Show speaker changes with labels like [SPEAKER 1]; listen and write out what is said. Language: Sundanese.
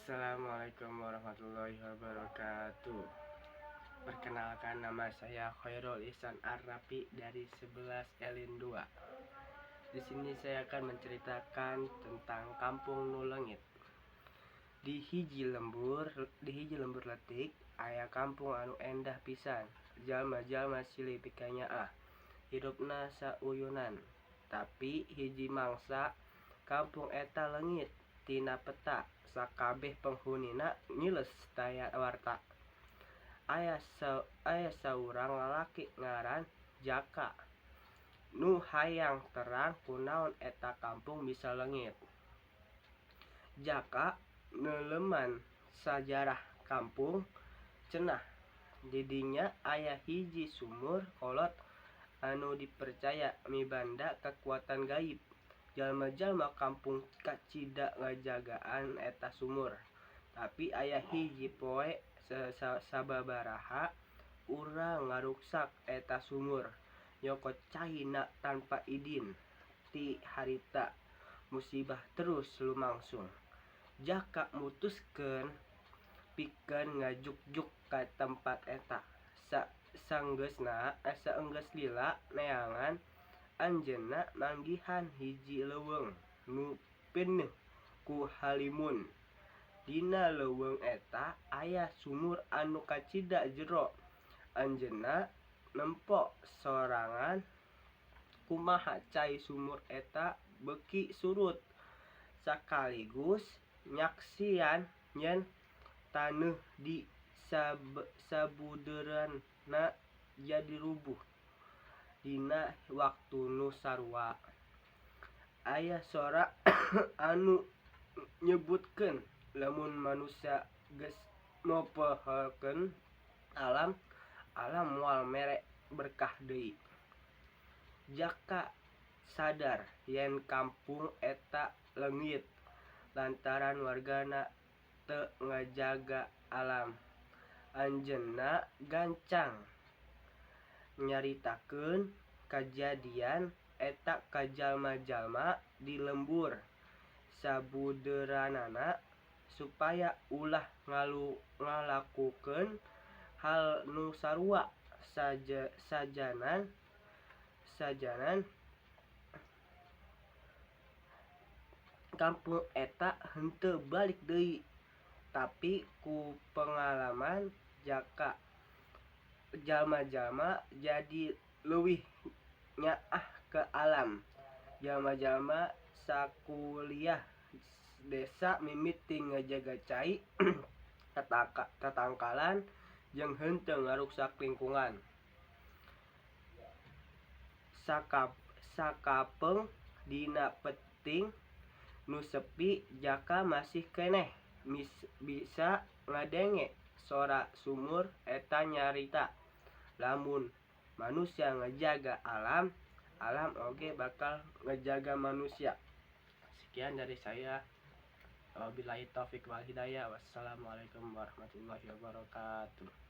[SPEAKER 1] Assalamualaikum warahmatullahi wabarakatuh. Perkenalkan, nama saya Khairul Ihsan Arrafi dari 11 Elin 2. Di sini saya akan menceritakan tentang Kampung Nu Leungit. Di hiji lembur leutik aya kampung anu endah pisan. Jalma-jalma silih pikanyaah. Hirupna sauyunan. Tapi hiji mangsa kampung eta leungit tina peta. Sakabeh penghunina ngiles, taya warta. Aya saurang lalaki ngaran Jaka nu hayang terang kunaon eta kampung bisa leungit. Jaka neuleuman sajarah kampung, cenah di dinya aya hiji sumur kolot anu dipercaya mibanda kakuatan gaib. Jalma-jalma kampung kacida ngajagaan eta sumur. Tapi aya hiji poe sababaraha urang ngaruksak eta sumur, nyokot caina tanpa idin. Ti harita musibah terus lumangsung. Jaka mutuskeun pikeun ngajugjug ka tempat eta. Saenggeus lila neangan, anjeunna manggihan hiji leuweung nu pinuh ku halimun. Dina leuweung eta aya sumur anu kacida jero. Anjeunna nempo sorangan kumaha cai sumur eta beuki surut, sakaligus nyaksian yen taneuh di sabudeureunna jadi rubuh dina waktu nu sarua. Aya sora anu nyebutkeun lamun manusia geus mopohokeun alam, alam moal mere berkah deui. Jaka sadar yen kampung eta leungit lantaran wargana teu ngajaga alam. Anjeunna gancang nyaritakeun kajadian eta ka jalma-jalma di lembur sabudeureunana supaya ulah ngalakukeun hal nu sarua. Sajanan kampung eta henteu balik deui, tapi ku pangalaman Jaka, jalma-jalma jadi leuwih nyaah ka alam. Jalma-jalma sakuliah desa mimiti ngajaga cai, tatangkalan jeung henteu ngaruksak lingkungan. Sakapeung dina peuting nu sepi, Jaka masih keneh bisa ngadenge sora sumur eta nyarita lamun manusia ngajaga alam, alam oge bakal ngajaga manusia. Sekian dari saya. Wabillahi taufik wal hidayah. Wassalamualaikum warahmatullahi wabarakatuh.